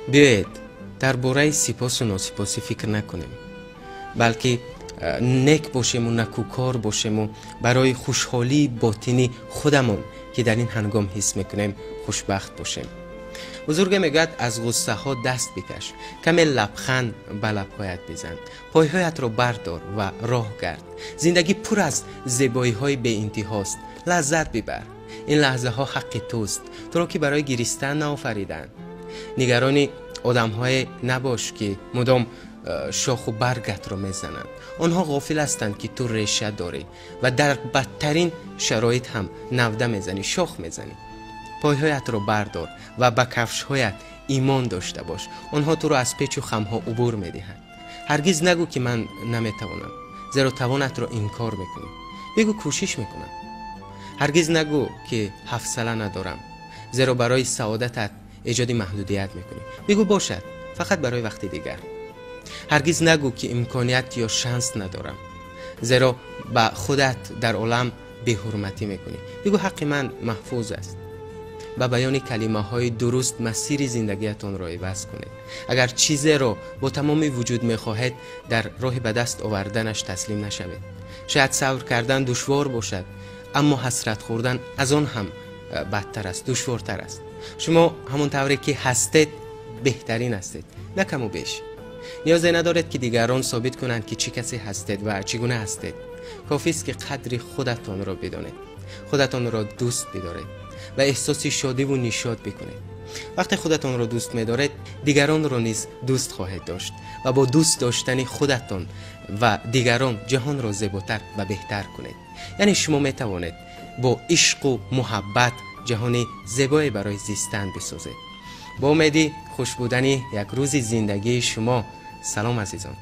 Биёед дар бораи сипосу носипосӣ фикр накунем, балки нек бошему, накӯкор бошему, барои хушҳолии ботинии худамон, ки дар ин ҳангом ҳис мекунем, хушбахт бошем. Бузурге мегӯяд: аз ғуссаҳо даст бикаш, каме лабханд ба лабҳоят бизан, пойҳоятро бардор ва роҳ гард. Зиндагӣ пур аз зебоиҳои беинтиҳост, лаззат бибар. Ин лаҳзаҳо ҳаққи туст, туро ки барои гиристан наофариданд. Нигарони одамҳое набош, ки мудом шоху баргатро мезананд. Онҳо ғофил ҳастанд, ки ту реша дорӣ ва дар бадтарин шароит ҳам навда мезанӣ, шох мезанӣ. Пойҳоятро бардор ва ба кафшҳоят имон дошта бош. Онҳо туро аз печу хамҳо убур медиҳанд. Ҳаргиз нагӯ, ки ман наметавонам, зеро тавонатро инкор мекунӣ. Бигӯ: кӯшиш мекунам. Ҳаргиз нагӯ, ки ҳавсала надорам, зеро барои саодатат эҷоди маҳдудият мекунӣ. Бигӯ: бошад, фақат барои вақти дигар. Ҳаргиз нагӯ, ки имконият ё шанс надорам, зеро ба худат дар олам беҳурматӣ мекунӣ. Бигӯ: ҳаққи ман маҳфуз аст. Ба баёни калимаҳои дуруст масири зиндагиятонро иваз кунед. Агар чизеро бо тамоми вуҷуд мехоҳед, дар роҳи ба даст оварданаш таслим нашавед. Шояд сабр кардан душвор бошад, аммо ҳасрат хӯрдан аз он ҳам бадтар аст, душвортар аст. Шумо ҳамон тавре ки ҳастед беҳтарин ҳастед, на каму беш. Ниёзе надоред, ки дигарон собит кунанд, ки чӣ касе ҳастед ва чӣ гуна ҳастед. Кофист, ки қадри худатонро бидонед, худатонро дӯст бидоред ва эҳсоси шодиву нишод бикунед. Вақте худатонро дӯст медоред, дигаронро низ дӯст хоҳед дошт ва бо дӯст доштани худатон ва дигарон ҷаҳонро зеботар ва беҳтар кунед. Яъне шумо метавонед бо ишқу муҳаббат ҷаҳони зебое барои зистан бисозед. Бо умеди хуш будани як рӯзи зиндагии шумо. Салом, азизон.